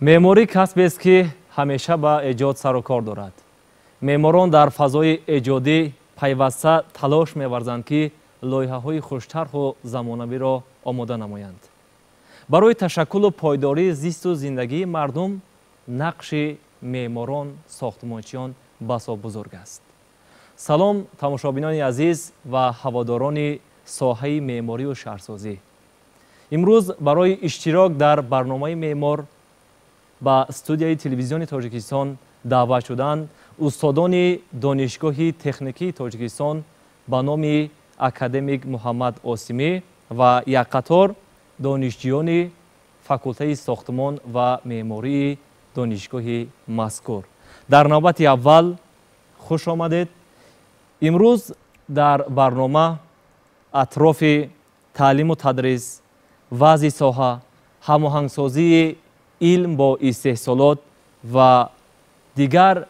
Меъморӣ касбест, ки ҳамеша ба эҷод сару кор дорад. Меъморон дар фазои эҷодӣ пайваста талош меварзанд, ки лоиҳаҳои хуштарҳу замонавиро омода намоянд. Барои ташаккулу пойдории зисту зиндагии мардум нақши меъморон, сохтмончиён басо бузург аст. Салом, тамошобинони азиз ва ҳаводорони соҳаи меъморию шаҳрсозӣ. Имрӯз барои иштирок дар барномаи «Меъмор» ба студияи Телевизиони Тоҷикистон даъват шуданд устодони Донишгоҳи техникии Тоҷикистон ба номи академик Муҳаммад Осимӣ ва якқатор донишҷӯёни факултаи сохтмон ва меъмории донишгоҳи мазкур. Дар навбати аввал хуш омадед. Имрӯз дар барнома атрофи таълиму тадрис, вазъи соҳа, ҳамоҳангсозии илм бо истеҳсолот ва дигар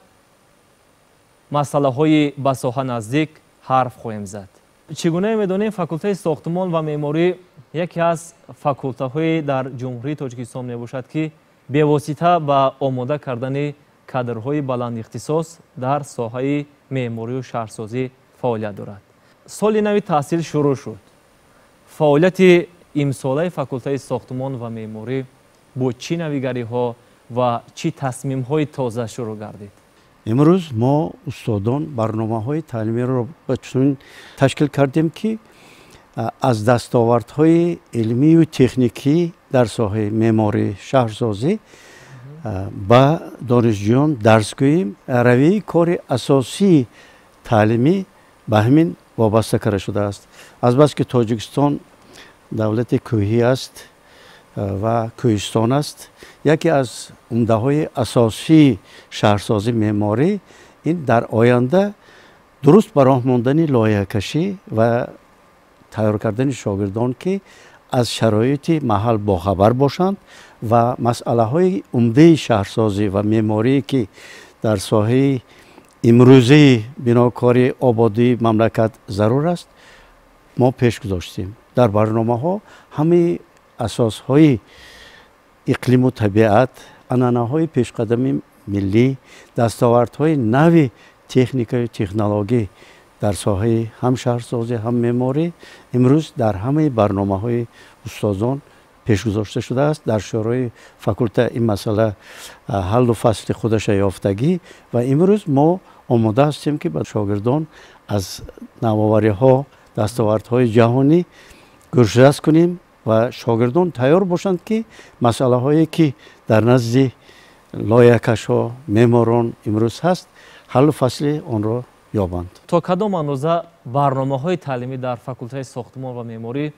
масъалаҳои ба соҳа наздик ҳарф хоҳем зад. Чӣ гуна медонем, факултаи сохтмон ва меъморӣ яке аз факултаҳои дар Ҷумҳурии Тоҷикистон мебошад, ки бевосита ба омода кардани кадрҳои баландихтисос дар соҳаи меъморию шаҳрсозӣ фаъолият дорад. Соли нави таҳсил шурӯъ шуд. Фаъолияти имсолаи факултаи сохтмон ва меъморӣ бо чӣ навигариҳо ва чӣ тасмимҳои тоза шурӯъ гардид? Имрӯз мо, устодон, барномаҳои таълимиро ба чунин ташкил кардем, ки аз дастовардҳои илмию техникӣ дар соҳаи меъморӣ, шаҳрсозӣ ба донишҷӯён дарс гӯем. Равияи кори асосии таълимӣ ба ҳамин вобаста карда шудааст. Азбаски Тоҷикистон давлати кӯҳӣ аст ва кӯҳистон аст, яке аз умдаҳои асосии шаҳрсозӣ, меъморӣ ин дар оянда дуруст ба роҳ мондани лоиҳакашӣ ва тайёр кардани шогирдон, ки аз шароити маҳал бохабар бошанд ва масъалаҳои умдаи шаҳрсозӣ ва меъморие, ки дар соҳаи имрӯзаи бинокории ободии мамлакат зарур аст, мо пеш гузоштем. Дар барномаҳо ҳамаи асосҳои иқлиму табиат, анъанаҳои пешқадами миллӣ, дастовардҳои нави техникаю технологӣ дар соҳаи ҳам шаҳрсозӣ, ҳам меъморӣ имрӯз дар ҳамаи барномаҳои устозон пешгузошта шудааст. Дар шӯрои факулта ин масъала ҳаллу фасли худаша ёфтагӣ ва имрӯз мо омода ҳастем, ки ба шогирдон аз навовариҳо, дастовардҳои ҷаҳонӣ гӯшрас кунем ва шогирдон тайёр бошанд, ки масъалаҳое, ки дар назди лоиҳакашҳо, меъморон имрӯз ҳаст, ҳаллу фасли онро ёбанд. То кадом андоза барномаҳои таълимӣ дар факултаи сохтмон ва меъморӣ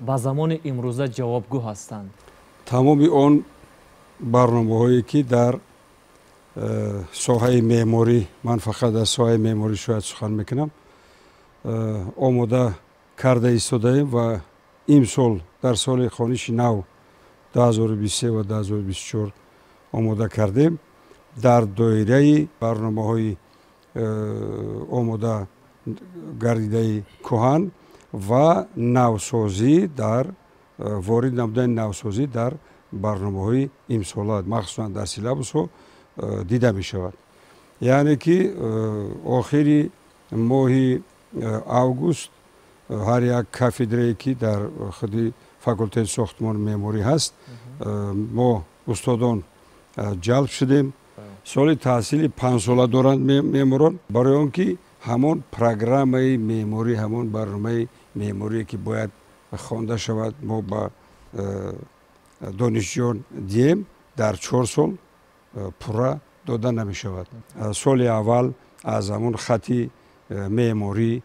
ба замони имрӯза ҷавобгӯ ҳастанд? Тамоми он барномаҳое, ки дар соҳаи меъморӣ, ман фақат аз соҳаи меъморӣ шояд сухан мекунам, омода карда истодаем ва имсол дар соли хониши нав 2023 ва 2024 омода кардем, дар доираи барномаҳои омода гардидаи кӯҳан ва навсозӣ, дар ворид намудани навсозӣ дар барномаҳои имсола, махсусан дар силлабусҳо дида мешавад. Яъне ки охири моҳи август ҳар як кафедрае, ки дар худи факултети сохтмону меъморӣ ҳаст, мо, устодон, ҷалб шудем. Соли таҳсили 5сола доранд меъморон, барои он ки ҳамон программаи меъморӣ, ҳамон барномаи меъморие, ки бояд хонда шавад, мо ба донишҷӯён диҳем, дар 4 сол пурра дода намешавад. Соли аввал аз ҳамон хати меъморӣ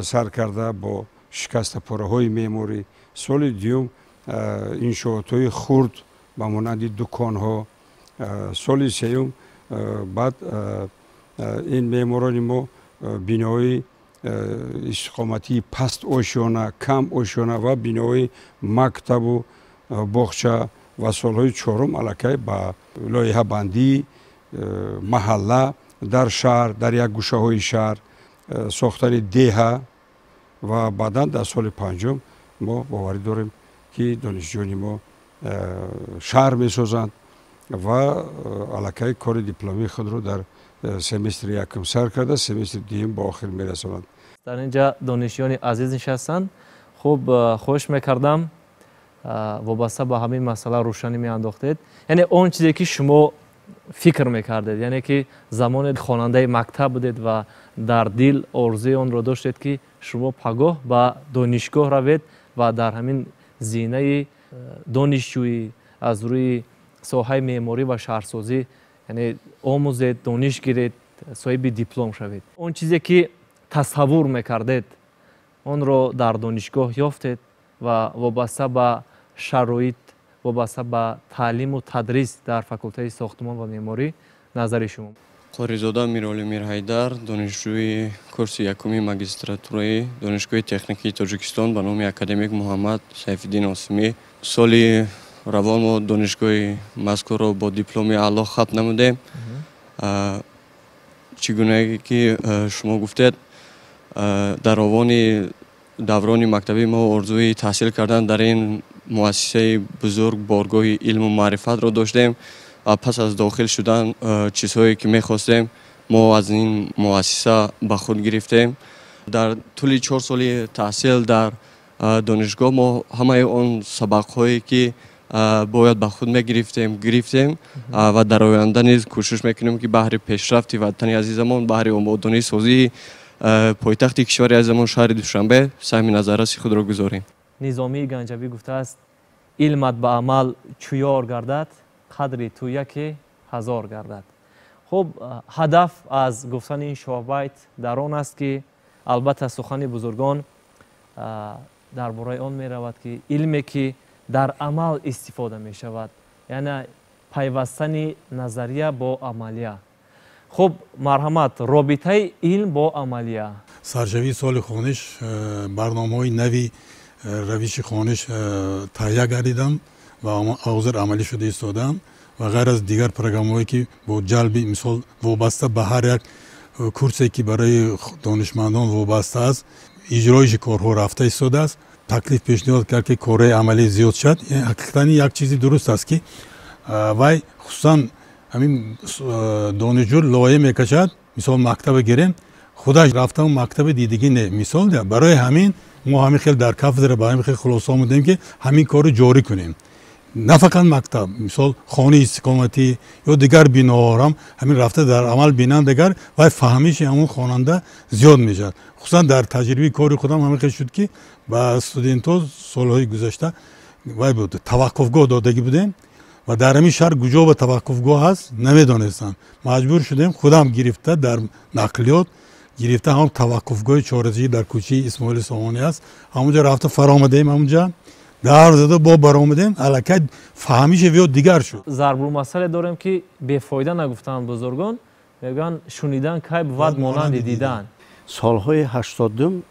сар карда бо шикастапораҳои меъморӣ, соли дуюм иншоотҳои хурд ба монанди дуконҳо, соли сеюм баъд ин меъморони мо биноҳои истиқоматии паст ошёна, кам ошёна ва биноҳои мактабу боғча ва солҳои чорум аллакай ба лоиҳабандии маҳалла дар шаҳр, дар як гӯшаҳои шаҳр, сохтани деҳа ва баъдан дар соли панҷум мо боварӣ дорем, ки донишҷӯёни мо шаҳр месозанд. Ва аллакай кори дипломии худро дар семестри якум сар карда, семестри дуюм ба охир мерасонанд. Дар ин ҷа донишҷӯёни азиз нишастанд. Хуб, хоҳиш мекардам, вобаста ба ҳамин масъала рӯшанӣ меандохтед. Яъне он чизе ки шумо фикр мекардед, яъне ки замоне хонандаи мактаб будед ва дар дил орзуи онро доштед, ки шумо пагоҳ ба донишгоҳ равед ва дар ҳамин зинаи донишҷӯӣ аз рӯи соҳаи меъморӣ ва шаҳрсозӣ, яъне омӯзед, дониш гиред, соҳиби диплом шавед. Он чизе ки тасаввур мекардед, онро дар донишгоҳ ёфтед ва вобаста ба шароит, вобаста ба таълиму тадрис дар факултаи сохтмон ва меъморӣ назари шумо? Қоризода Миролӣ Мирҳайдар, донишҷӯи курси якуми магистратураи Донишгоҳи техникии Тоҷикистон ба номи академик Муҳаммад Сайфиддин Осимӣ. Соли равон мо донишгоҳи мазкурро бо дипломи аъло хатм намудем. Чӣ гунае ки шумо гуфтед, дар овони даврони мактабӣ мо орзуи таҳсил кардан дар ин муассисаи бузург, боргоҳи илму маърифатро доштем ва пас аз дохил шудан чизҳое ки мехостем, мо аз ин муассиса ба худ гирифтем. Дар тӯли 4 соли таҳсил дар донишгоҳ мо ҳамаи он сабақҳое ки бояд ба худ мегирифтем, гирифтем ва дар оянда низ кӯшиш мекунем, ки баҳри пешрафти ватани азизамон, баҳри ободонисозии пойтахти кишвари азизамон, шаҳри Душанбе, саҳми назарраси худро гузорем. Низомии Ганҷавӣ гуфтааст: илмат ба амал чӯ ёр гардад, қадри ту яке ҳазор гардад. Хуб, ҳадаф аз гуфтани ин шоҳбайт дар он аст, ки албатта сухани бузургон дар бораи он меравад, ки илме ки дар амал истифода мешавад, яъне пайвастани назария бо амалия. Хуб, марҳамат, робитаи илм бо амалия. Саршавии соли хониш барномаҳои нави равиши хониш таҳия гардидам ва ҳозир амалӣ шуда истодаам ва ғайр аз дигар программаҳое, ки бо ҷалби, мисол, вобаста ба ҳар як курсе, ки барои донишмандон вобаста аст, иҷроиши корҳо рафта истодааст. Таклиф пешниҳод кард, ки корҳои амалӣ зиёд шавад. Ҳақиқатан як чизи дуруст аст, ки вай хусусан ҳамин донишҷӯ лоиҳа мекашад. Мисол, мактаба гирем, худаш рафтаму мактаби дидагӣ не. Мисол, барои ҳамин мо ҳамин хел дар кафедра ба ҳамин хел хулоса омадем, ки ҳамин корро ҷорӣ кунем. На фақат мактаб, мисол, хонаи истиқоматӣ ё дигар биноҳоам ҳамин рафта дар амал бинанд, дигар вай фаҳмиши ҳамон хонанда зиёд мешавад. Хусусан дар таҷрибаи кори худам ҳамин хел шуд, ки ба студентҳо солҳои гузашта вай буд, таваққуфгоҳ додагӣ будем ва дар ҳамин шаҳр куҷо ба таваққуфгоҳ ҳаст, намедонистанд. Маҷбур шудем, худам гирифта, дар нақлиёт гирифта, ҳам таваққуфгоҳи чорасӣ дар кӯчаи Исмоили Сомонӣ аст, ҳамонҷо рафта фаромадем, ҳамонҷа дар зада бо баромадем, аллакай фаҳмиши виё дигар шуд. Зарбулмасале дорем, ки бефоида нагуфтанд бузургон, мегӯянд: шунидан кай бувад монанди дидан. Солҳои 80-ум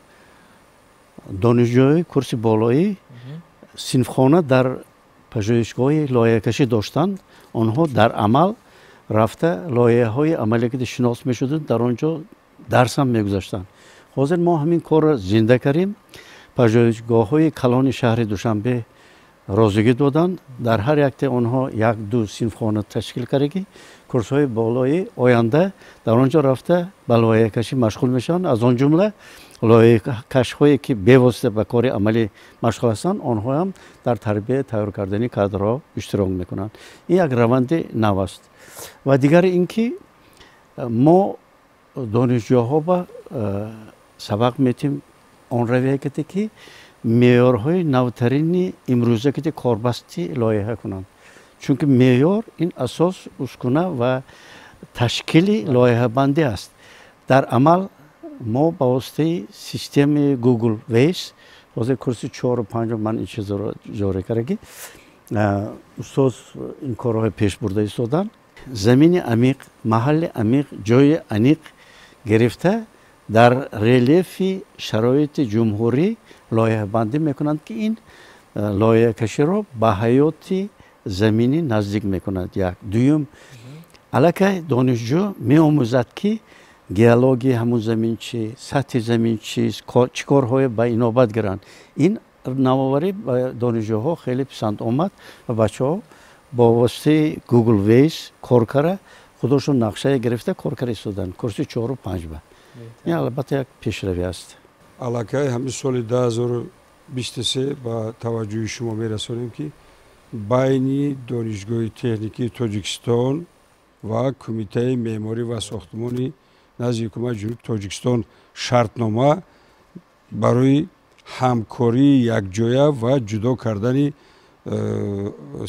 донишҷӯи курси болоӣ синфхона дар пажӯҳишгоҳи лоиҳакашӣ доштанд. Онҳо дар амал рафта лоиҳаҳои амалиякиди шинос мешуданд, дар он ҷо дарсам мегузаштанд. Ҳозир мо ҳамин корро зинда кардем. Пажӯҳишгоҳҳои калони шаҳри Душанбе розигӣ доданд, дар ҳар якте онҳо як ду синфхона ташкил карда, ки курсҳои болои оянда дар он ҷо рафта ба лоиҳакашӣ машғул мешаванд. Аз он ҷумла лоиҳакашҳое, ки бевосита ба кори амалӣ машғул ҳастанд, онҳоам дар тарбия тайёр кардани кадрҳо иштирок мекунанд. Ин як раванди нав аст. Ва дигари ин ки мо донишҷӯҳо ба сабақ метим он равиякате, ки меъёрҳои навтарини имрӯза ки корбасти лоиҳа кунанд, чунки меъёр ин асос, ускуна ва ташкили лоиҳабандӣ аст. Дар амал мо ба воситаи системаи Google Waze ҳозир курси чору панҷум ман ин чизро ҷорӣ карда, устоз ин корҳои пеш бурда истоданд. Замини амиқ, маҳалли амиқ, ҷои аниқ гирифта, дар релефи шароити ҷумҳурӣ лоиҳабандӣ мекунанд, ки ин лоиҳакаширо ба ҳаёти заминӣ наздик мекунад. Як дуюм, аллакай донишҷӯ меомӯзад, ки геологияи ҳамун замин чи, сатҳи замин чист, чӣ корҳое ба инобат гиранд. Ин навоварӣ ба донишҷӯҳо хеле писанд омад ва бачаҳо Бо воситаи Google Waze кор кара, худошон нақшае гирифта кор кара истоданд. Курси 4 5 ба. Ин албатта як пешравӣ аст. Аллакай ҳамин соли 2023 ба таваҷҷӯҳи шумо мерасонем, ки байни Донишгоҳи техникии Тоҷикистон ва Кумитаи меъморӣ ва сохтмони назди Ҳукумати Ҷумҳурии Тоҷикистон шартнома барои ҳамкории якҷоя ва ҷудо кардани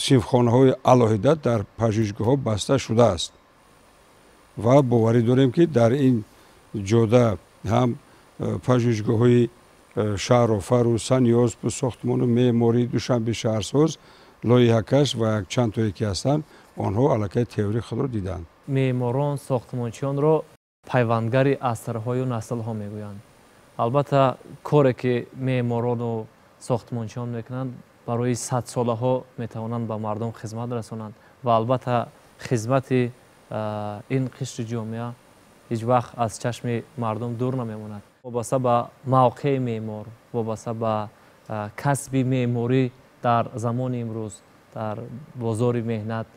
синфхонаҳои алоҳида дар пажӯҳишгоҳҳо баста шудааст ва боварӣ дорем, ки дар ин ҷода ҳам пажӯҳишгоҳҳои шаҳрофару Санёспу сохтмону меъморӣ, Душанбе шаҳрсоз, лоиҳакаш ва якчанд тое ки ҳастанд, онҳо аллакай теорияи худро диданд. Меъморон, сохтмончиёнро пайвандгари асрҳою наслҳо мегӯянд. Албатта, коре ки меъморону сохтмончиён мекунанд, барои садсолаҳо метавонанд ба мардум хизмат расонанд ва албатта хизмати ин қишри ҷомеа ҳеҷ вақт аз чашми мардум дур намемонад. Вобаста ба мавқеи меъмор, вобаста ба касби меъморӣ дар замони имрӯз дар бозори меҳнат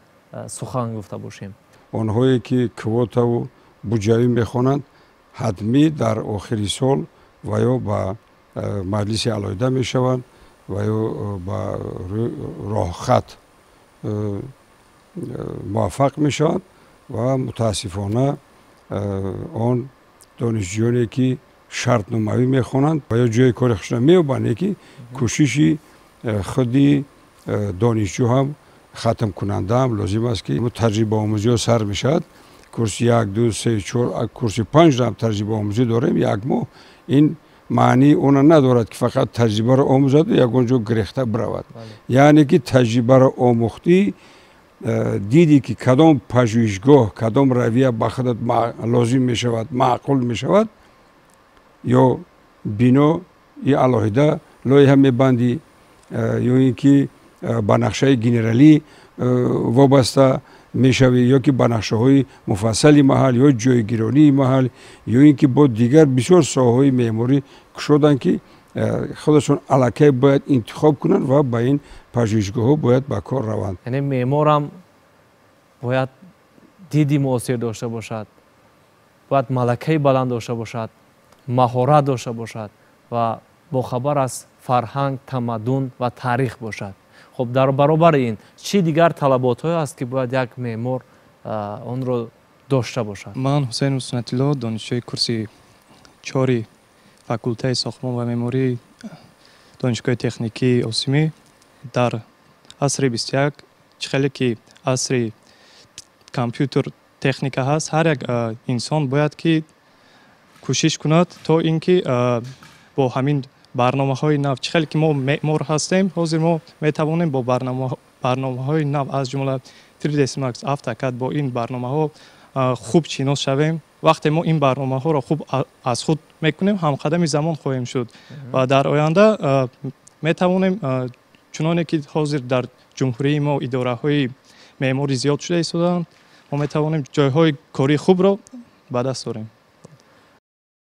сухан гуфта бошем. Онҳое ки квотаву буҷавӣ мехонанд, ҳатмӣ дар охири сол ва ё ба маҷлиси алоҳида мешаванд ва ё ба роҳхат муваффақ мешаванд ва мутаассифона он донишҷӯёне ки шартномавӣ мехонанд ва ё ҷои кори худшона меёбанд, ки кӯшиши худи донишҷӯ ҳам хатмкунандаам лозим аст, ки таҷрибаомӯзиҳо сар мешавад. Курси 1, 2, 3, 4, курси 5 ҳам таҷрибаомӯзӣ дорем як моҳ. Ин маънии она надорад, ки фақат таҷрибаро омӯзаду ягон ҷо гирехта биравад. Яъне ки таҷрибаро омӯхтӣ, дидӣ, ки кадом пажӯҳишгоҳ, кадом равия ба худат лозим мешавад, маъқул мешавад, ё бинои алоҳида лоиҳа мебандӣ, ё ин ки ба нақшаи генералӣ вобаста мешавӣ, ё ки ба нақшаҳои муфассали маҳал ё ҷойгиронии маҳал, ё ин ки бо дигар бисёр соҳаҳои меъморӣ кушоданд, ки худашон аллакай бояд интихоб кунанд ва ба ин пажӯҳишгоҳҳо бояд ба кор раванд. Яъне меъморам бояд диди муосир дошта бошад, бояд малакаи баланд дошта бошад, маҳорат дошта бошад ва бохабар аз фарҳанг, тамаддун ва таърих бошад. Хуб, дар баробари ин чӣ дигар талаботҳое аст, ки бояд як меъмор онро дошта бошад? Ман Ҳусейн Сунатилло, донишҷӯи курси 4 факултаи сохтмон ва меъмории Донишгоҳи техникии Осимӣ. Дар асри 21, чӣ хеле ки асри компютер техника ҳаст, ҳар як инсон бояд ки кӯшиш кунад, то ин ки бо ҳамин барномаҳои нав, чӣ хеле ки мо меъмор ҳастем, ҳозир мо метавонем бо барномаҳои нав, аз ҷумла 3ds Max, AutoCAD, бо ин барномаҳо хуб шинос шавем. Вақте мо ин барномаҳоро хуб аз худ мекунем, ҳамқадами замон хоҳем шуд ва дар оянда метавонем, чуноне ки ҳозир дар ҷумҳурии мо идораҳои меъморӣ зиёд шуда истодаанд, мо метавонем ҷойҳои кории хубро ба даст орем.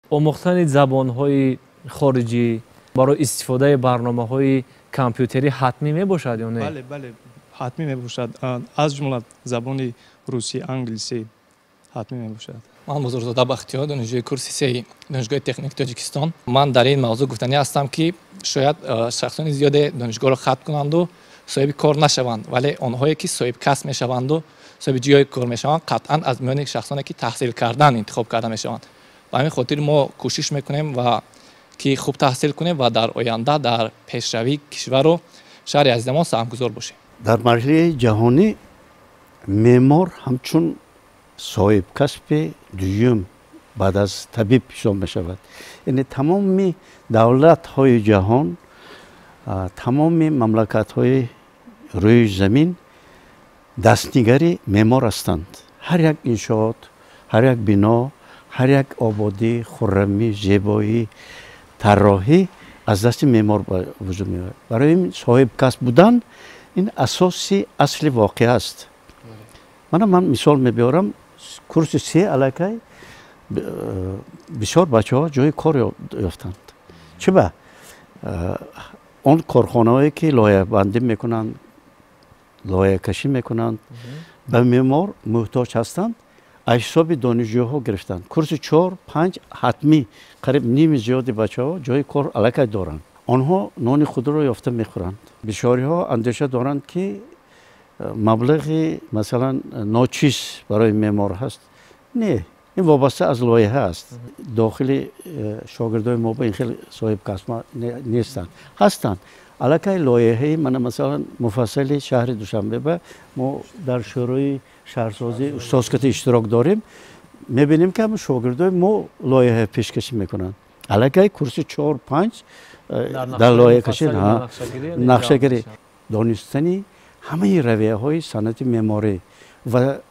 Омӯхтани забонҳои хориҷӣ барои истифодаи барномаҳои компютерӣ ҳатмӣ мебошад ё не? Бале, бале, ҳатмӣ мебошад. Аз ҷумла забони русӣ, англисӣ ҳатмӣ мебошад. Ман Бузургзода Бахтиёр, донишҷӯи курси 3 Донишгоҳи техникии Тоҷикистон. Ман дар ин мавзӯъ гуфтанӣ ҳастам, ки шояд шахсони зиёде донишгоҳро хатм кунанду соҳиби кор нашаванд, вале онҳое ки соҳиби касб мешаванду соҳиби ҷойи кор мешаванд, қатъан аз миёни шахсоне ки таҳсил кардан интихоб карда мешаванд. Ба ҳамин хотир мо кӯшиш мекунем ва ки хуб таҳсил кунем ва дар оянда дар пешравии кишвару шаҳри азизамон саҳмгузор бошем. Дар марҳилаи ҷаҳонӣ меъмор ҳамчун соҳибкасби дуюм баъд аз табиб ҳисоб мешавад. Яъне тамоми давлатҳои ҷаҳон, тамоми мамлакатҳои рӯи замин дастнигари меъмор ҳастанд. Ҳар як иншоот, ҳар як бино, ҳар як ободӣ, хуррамӣ, зебоӣ, тарроҳӣ аз дасти меъмор ба вуҷуд меояд. Барои ин соҳибкасб будан ин асоси асли воқеа аст. Мана ман мисол мебиёрам, курси 3 аллакай бисёр бачаҳо ҷои кор ёфтанд. Чӣ ба? Он корхонаҳое ки лоиҳабандӣ мекунанд, Лоиҳакашӣ мекунанд, ба меъмор муҳтоҷ ҳастанд, аз ҳисоби донишҷӯҳо гирифтанд. Курси 4-5 ҳатмӣ қариб ними зиёди бачаҳо ҷои кор аллакай доранд. Онҳо нони худро ёфта мехӯранд. Бисёриҳо андеша доранд, ки маблағи масалан ночиз барои меъмор ҳаст. Не, ин вобаста аз лоиҳа аст. Дохили шогирдои мо ба ин хел соҳибкасба нестанд. Ҳастанд. Аллакай лоиҳаи мана масалан муфассали шаҳри Душанбе ба мо дар шӯрои шаҳрсозӣ устозкати иштирок дорем. Мебинем, ки ҳамн шогирдои мо лоиҳа пешкашӣ мекунанд. Аллакай курси 4-5 дар лоиҳакашӣ, нақшагирӣ, донистани ҳамаи равияҳои санъати меъморӣ ва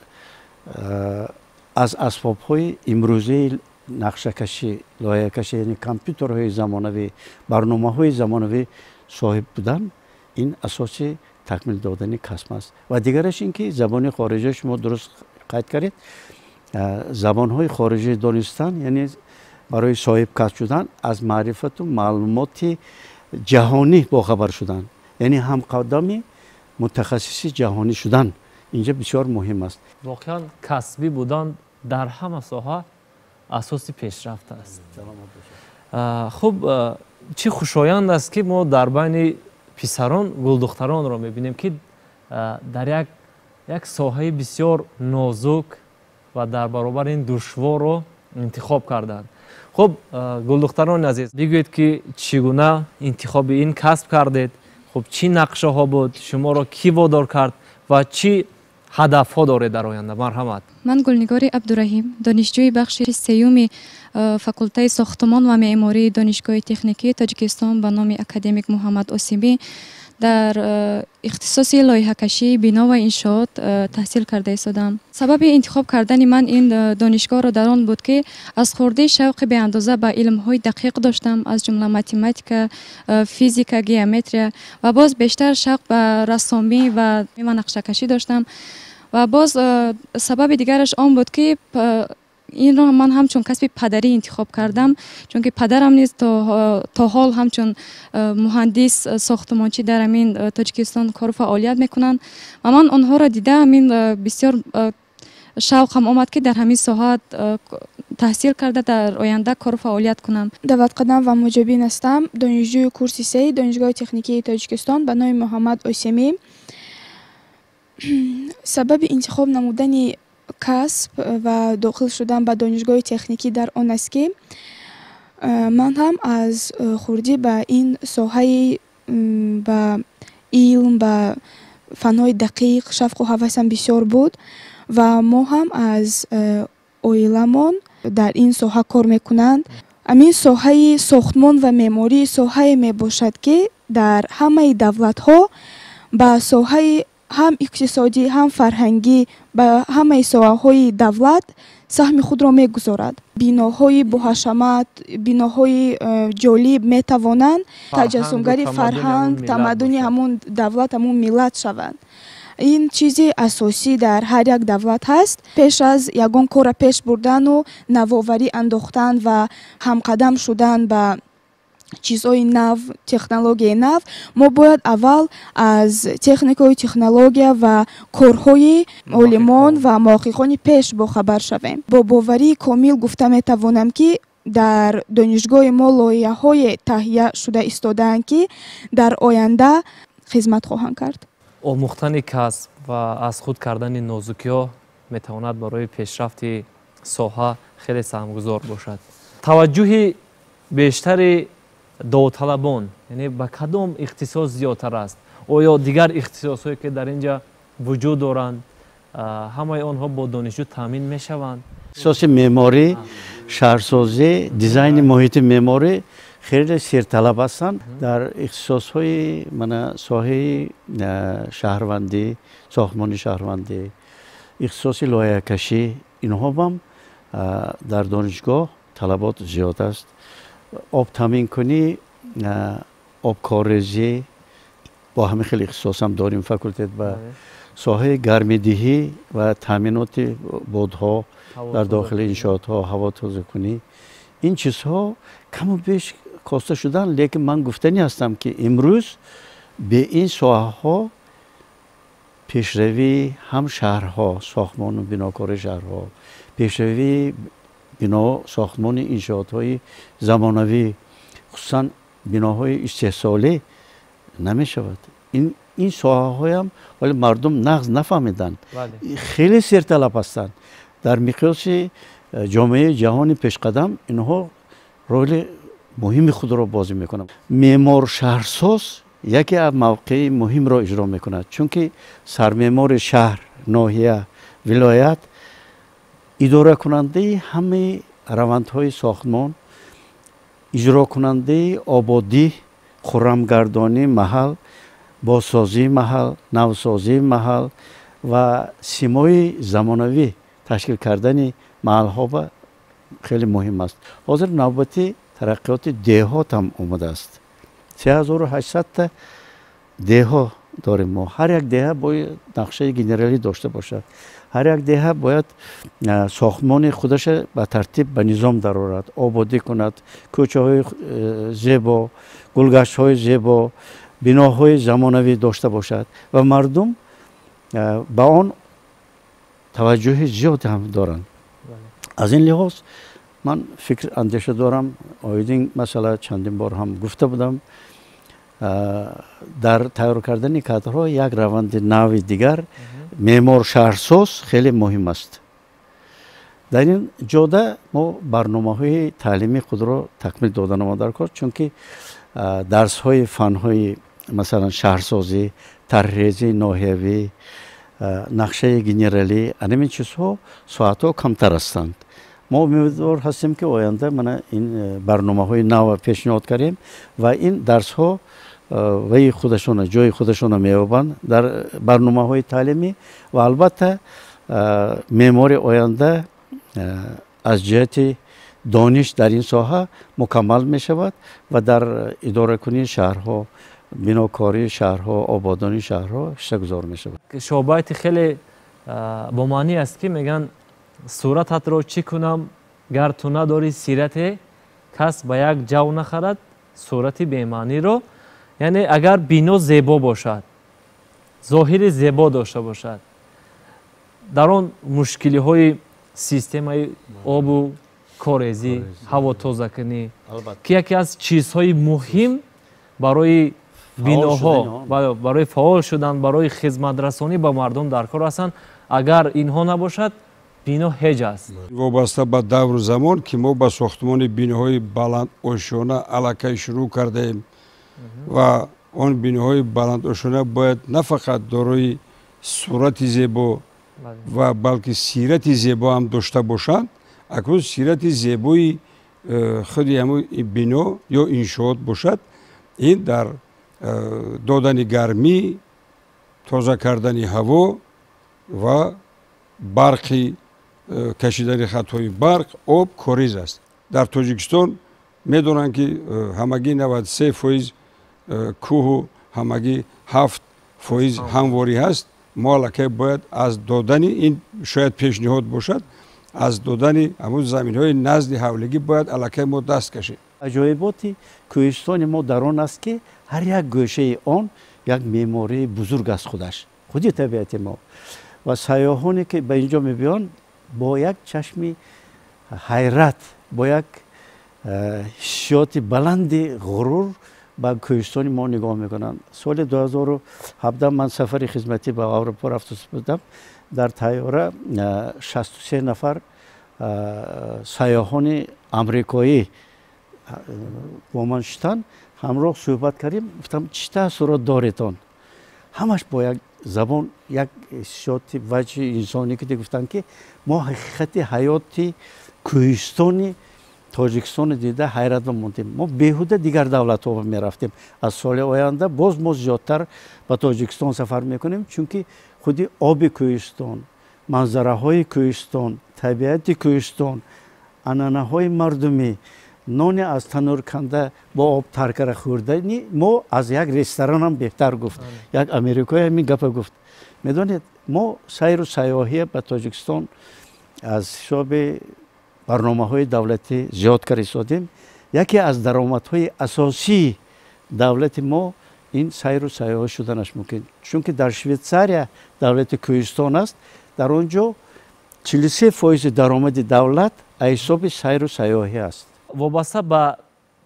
аз асбобҳои имрӯзаи нақшакашӣ, лоиҳакашӣ, яъне компютерҳои замонавӣ, барномаҳои замонавӣ соҳиб будан, ин асоси такмил додани касб аст. Ва дигараш ин ки забони хориҷа, шумо дуруст қайд кардед, забонҳои хориҷӣ донистан, яъне барои соҳиб касб шудан аз маърифату маълумоти ҷаҳонӣ бохабар шудан, яъне ҳамқадами мутахассиси ҷаҳонӣ шудан инҷа бисёр муҳим аст. Воқеан касбӣ будан дар ҳама соҳа асоси пешрафт аст. Хуб, чӣ хушоянд аст, ки мо дар байни писарон гулдухтаронро мебинем, ки дар як соҳаи бисёр нозук ва дар баробари ин душворро интихоб карданд. Хуб, гулдухтарони азиз, бигӯед, ки чӣ гуна интихоби ин касб кардед? Хуб, чӣ нақшаҳо буд, шуморо кӣ водор кард ва чӣ ҳадафҳо доред дар оянда? Марҳамат. Ман Гулнигори Абдураҳим, донишҷӯи бахши сеюми факултаи сохтумон ва меъмории Донишгоҳи техникии Тоҷикистон ба номи академик Муҳаммад Осимӣ, дар ихтисоси лоиҳакашии бино ва иншоот таҳсил карда истодам. Сабаби интихоб кардани ман ин донишгоҳро дар он буд, ки аз хурдӣ шавқи беандоза ба илмҳои дақиқ доштам, аз ҷумла математика, физика, геометрия, ва боз бештар шавқ ба рассомӣ ва нақшакашӣ доштам. Ва боз сабаби дигараш он буд, ки инро ман ҳамчун касби падарӣ интихоб кардам, чунки падарам низ то ҳол ҳамчун муҳандис сохтумончӣ дар ҳамин Тоҷикистон кору фаъолият мекунанд ва ман онҳоро дида ҳамин бисёр шавқам омад, ки дар ҳамин соҳа таҳсил карда, дар оянда кору фаъолият кунам. Давлатқадам ва Муҷобин ҳастам, донишҷӯи курси сеи Донишгоҳи техникии Тоҷикистон ба номи Муҳаммад Осимӣ. Сабаби интихоб намудани касб ва дохил шудан ба донишгоҳи техникӣ дар он аст, ки ман ҳам аз хурдӣ ба ин соҳаи, ба илм, ба фанҳои дақиқ шавқу ҳавасам бисёр буд ва мо ҳам аз оиламон дар ин соҳа кор мекунанд. Ҳамин соҳаи сохтмон ва меъморӣ соҳае мебошад, ки дар ҳамаи давлатҳо ба соҳаи ҳам иқтисодӣ, ҳам фарҳангӣ, ба ҳамаи соҳаҳои давлат саҳми худро мегузорад. Биноҳои боҳашамат, биноҳои ҷолиб метавонанд таҷассумгари фарҳанг, тамаддуни ҳамун давлат, ҳамун миллат шаванд. Ин чизи асосӣ дар ҳар як давлат ҳаст. Пеш аз ягон корра пеш бурдану навоварӣ андохтан ва ҳамқадам шудан ба чизҳои нав, технологияи нав, мо бояд аввал аз техникаю технология ва корҳои олимон ва муҳаққиқони пеш бохабар шавем. Бо боварии комил гуфта метавонам, ки дар донишгоҳи мо лоиҳаҳое таҳия шуда истодаанд, ки дар оянда хизмат хоҳанд кард. Омӯхтани касб ва аз худ кардани нозукиҳо метавонад барои пешрафти соҳа хеле саҳмгузор бошад. Таваҷҷӯҳи бештари довталабон, яъне ба кадом ихтисос зиёдтар аст? Оё дигар ихтисосҳое, ки дар ин ҷа вуҷуд доранд, ҳамаи онҳо бо донишҷӯ таъмин мешаванд? Ихтисоси меъморӣ, шаҳрсозӣ, дизайни муҳити меъморӣ хеле серталаб ҳастанд. Дар ихтисосҳои мана соҳаи шаҳрвандӣ, сохтмони шаҳрвандӣ, ихтисоси лоиҳакашӣ, инҳо ҳам дар донишгоҳ талабот зиёд аст. Обтаъминкунӣ, обкоррезӣ, бо ҳамин хел ихтисосам дорем факултет, ба соҳаи гармидиҳӣ ва таъминоти бодҳо дар дохили иншоотҳо, ҳаво тозакунӣ, ин чизҳо каму беш коста шуданд. Лекин ман гуфтанӣ ҳастам, ки имрӯз бе ин соҳаҳо пешравии ҳам шаҳрҳо, сохтмону бинокории шаҳрҳо, пешравии бино сохтмони иншоотҳои замонавӣ, хусусан биноҳои истеҳсолӣ намешавад. Ин соҳаҳоям вале мардум нағз нафаҳмиданд, хеле серталаб ҳастанд. Дар миқёси ҷомеаи ҷаҳони пешқадам инҳо роли муҳими худро бозӣ мекунанд. Меъмор шаҳрсоз яке аз мавқеи муҳимро иҷро мекунад, чунки сармеъмори шаҳр, ноҳия, вилоят идоракунандаи ҳамаи равандҳои сохтмон, иҷрокунандаи ободӣ, хуррамгардонии маҳал, бозсозии маҳал, навсозии маҳал ва симои замонавӣ ташкил кардани маҳалҳо хеле муҳим аст. Ҳозир навбати тараққиёти деҳот ҳам омадааст. 3800 та деҳо дорем мо. Ҳар як деҳа бояд нақшаи генералӣ дошта бошад. Ҳар як деҳа бояд сохтмони худаша ба тартиб, ба низом дарорад, ободӣ кунад, кӯчаҳои зебо, гулгаштҳои зебо, биноҳои замонавӣ дошта бошад ва мардум ба он таваҷҷӯҳи зиёд ҳам доранд. Аз ин лиҳоз ман фикр андеша дорам, оид ин масъала чандин бор ҳам гуфта будам, дар тайёр кардани кадрҳо як раванди нави дигар меъмор шаҳрсоз хеле муҳим аст. Дар ин ҷода мо барномаҳои таълимии худро такмил додан дар кор, чунки дарсҳои фанҳои масалан шаҳрсозӣ, тарҳрезии ноҳиявӣ, нақшаи генералӣ, ҳамин чизҳо соатҳо камтар ҳастанд. Мо умедвор ҳастем, ки оянда мана ин барномаҳои нав пешниҳод кардем ва ин дарсҳо ваи худашона ҷои худашона меёбанд дар барномаҳои таълимӣ ва албатта меъмори оянда аз ҷиҳати дониш дар ин соҳа мукаммал мешавад ва дар идоракунии шаҳрҳо, бинокории шаҳрҳо, ободонии шаҳрҳо ҳиссагузор мешавад. Шобайти хеле бомаънӣ аст, ки мегӯянд сурататро чӣ кунам гар ту надорӣ сирате, кас ба як ҷав нахарад сурати бемаъниро. Яъне агар бино зебо бошад, зоҳири зебо дошта бошад, дар он мушкилиҳои системаи обу корезӣ, ҳавотозакунӣ, ки яке аз чизҳои муҳим барои биноҳо, барои фаъол шудан, барои хизматрасонӣ ба мардум дар кор ҳастанд, агар инҳо набошад бино ҳеҷ аст. Вобаста ба давру замон, ки мо ба сохтмони биноҳои баландошёна аллакай шурӯъ кардаем ва он биноҳои баландошёна бояд на фақат дорои сурати зебо ва балки сирати зебо ҳам дошта бошанд. Акнун сирати зебои худи ҳамун бино ё иншоот бошад, ин дар додани гармӣ, тоза кардани ҳаво ва барқи кашидани хатҳои барқ, об, кориз аст. Дар Тоҷикистон медонанд, ки ҳамагӣ 93% кӯҳу ҳамагӣ 7% ҳамворӣ ҳаст. Мо аллакай бояд аз додани ин шояд пешниҳод бошад, аз додани ҳамун заминҳои назди ҳавлигӣ бояд аллакай мо даст кашем. Аҷоиботи кӯҳистони мо дар он аст, ки ҳар як гӯшаи он як меъмории бузург аст худаш, худи табиати мо. Ва сайёҳоне ки ба инҷо мебиёнд бо як чашми ҳайрат, бо як ҳиссиёти баланди ғурур ба кӯҳистони мо нигоҳ мекунанд. Соли 2017 ман сафари хизматӣ ба Аврупо рафта будам. Дар тайёра 63 нафар сайёҳони амрикоӣ бо ман шитанд, ҳамроҳ суҳбат кардем. Гуфтам, чӣ таассурот доретон? Ҳамаш бо як забон, як ҳиссиёти ваҷҳи инсонӣ ки гуфтанд, ки мо ҳақиқати ҳаёти кӯҳистони Тоҷикистоно дида ҳайрат мондем. Мо беҳуда дигар давлатҳо мерафтем. Аз соли оянда боз мо зиёдтар ба Тоҷикистон сафар мекунем, чунки худи оби кӯҳистон, манзараҳои кӯҳистон, табиати кӯҳистон, ананаҳои мардумӣ, нони аз танур канда бо об тар карда хӯрдани мо аз як ресторанам беҳтар гуфт. Як америкои ҳамин гапа гуфт. Медонед, мо сайру сайёҳия ба Тоҷикистон аз ҳисоби барномаҳои давлатӣ зиёд карда истодем. Яке аз даромадҳои асосии давлати мо Ин сайру сайёҳӣ шуданаш мумкин, чунки дар Швейтсария давлати кӯҳистон аст, дар он ҷо 43% даромади давлат аз ҳисоби сайру сайёҳӣ аст. Вобаста ба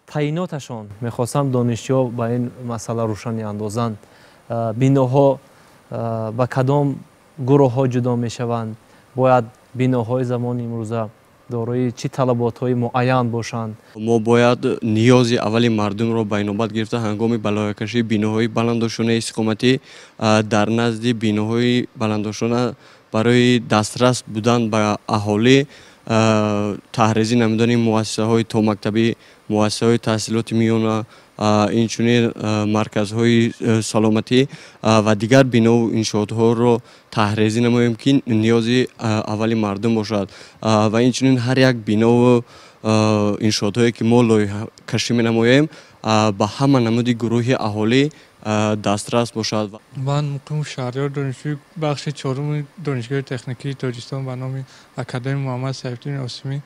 таъиноташон мехостам донишҷӯ ба ин масъала рӯшанӣ андозанд. Биноҳо ба кадом гурӯҳҳо ҷудо мешаванд? Бояд биноҳои замони имрӯза дорои чӣ талаботҳои муайян бошанд? Мо бояд ниёзи аввали мардумро ба инобат гирифта ҳангоми ба лоиҳакашии биноҳои баландошонаи истиқоматӣ дар назди биноҳои баландошона барои дастрас будан ба аҳолӣ таҳрезӣ намудани муассисаҳои томактабӣ, муассисаҳои таҳсилоти миёна, инчунин марказҳои саломатӣ ва дигар бинову иншоотҳоро таҳрезӣ намоем, ки ниёзи аввали мардум бошад. Ва инчунин ҳар як бинову иншоотҳое ки мо лоиҳакашӣ менамоем, ба ҳама намуди гурӯҳи аҳолӣ дастрас бошад. Ман муқими Шаҳриёр, донишҷӯи бахши чоруми Донишгоҳи техникии Тоҷикистон ба номи академик Муҳаммад Сайфиддини Осимӣ.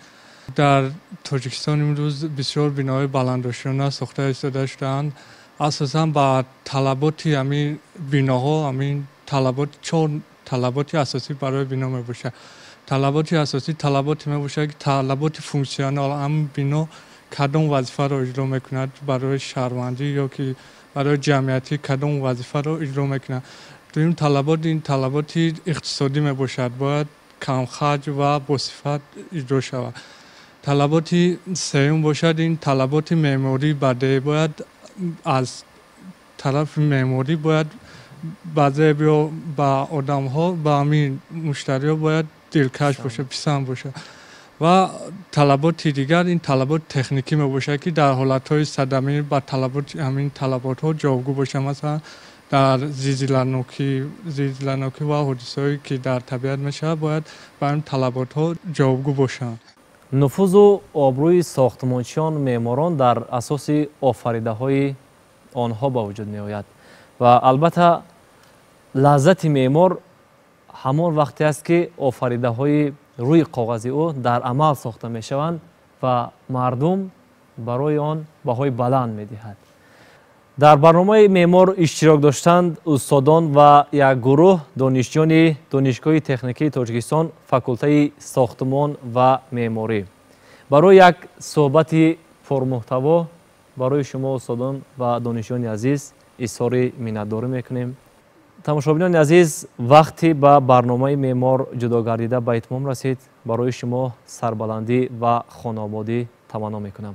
Дар Тоҷикистон имрӯз бисёр биноҳои баландошёна сохта истода шудаанд. Асосан ба талаботи ҳамин биноҳо, ҳамин талабот чор талаботи асосӣ барои бино мебошад. Талаботи асосӣ талаботе мебошад, ки талаботи функсионал, ҳамин бино кадом вазифаро иҷро мекунад барои шаҳрвандӣ ё ки барои ҷамъиятӣ кадом вазифаро иҷро мекунад. Дуюм талабот ин талаботи иқтисодӣ мебошад, бояд камхарҷ ва босифат иҷро шавад. Талаботи сеюм бошад ин талаботи меъморӣ бадеӣ, бояд аз тарафи меъморӣ бояд баъзе биё ба одамҳо, ба ҳамин муштариҳо бояд дилкаш бошад, писанд бошад. Ва талаботи дигар ин талаботи техникӣ мебошад, ки дар ҳолатҳои садамӣ ба талаботи ҳамин талаботҳо ҷавобгӯ бошад. Масалан, дар зилзиланокӣ ва ҳодисаҳое ки дар табиат мешавад, бояд ба ҳамин талаботҳо ҷавобгӯ бошанд. Нуфузу обрӯи сохтмончиён меъморон дар асоси офаридаҳои онҳо ба вуҷуд меояд ва албатта лаззати меъмор ҳамон вақте аст, ки офаридаҳои рӯи коғази ӯ дар амал сохта мешаванд ва мардум барои он баҳои баланд медиҳад. Дар барномаи меъмор иштирок доштанд устодон ва як гурӯҳ донишҷӯёни Донишгоҳи техникии Тоҷикистон, факултаи сохтмон ва меъморӣ. Барои як суҳбати пурмуҳтаво барои шумо устодон ва донишҷӯёни азиз изҳори миннатдорӣ мекунем. Тамошобинони азиз, вақти ба барномаи меъмор ҷудо гардида ба итмом расид. Барои шумо сарбаландӣ ва хонаободӣ таманно мекунам.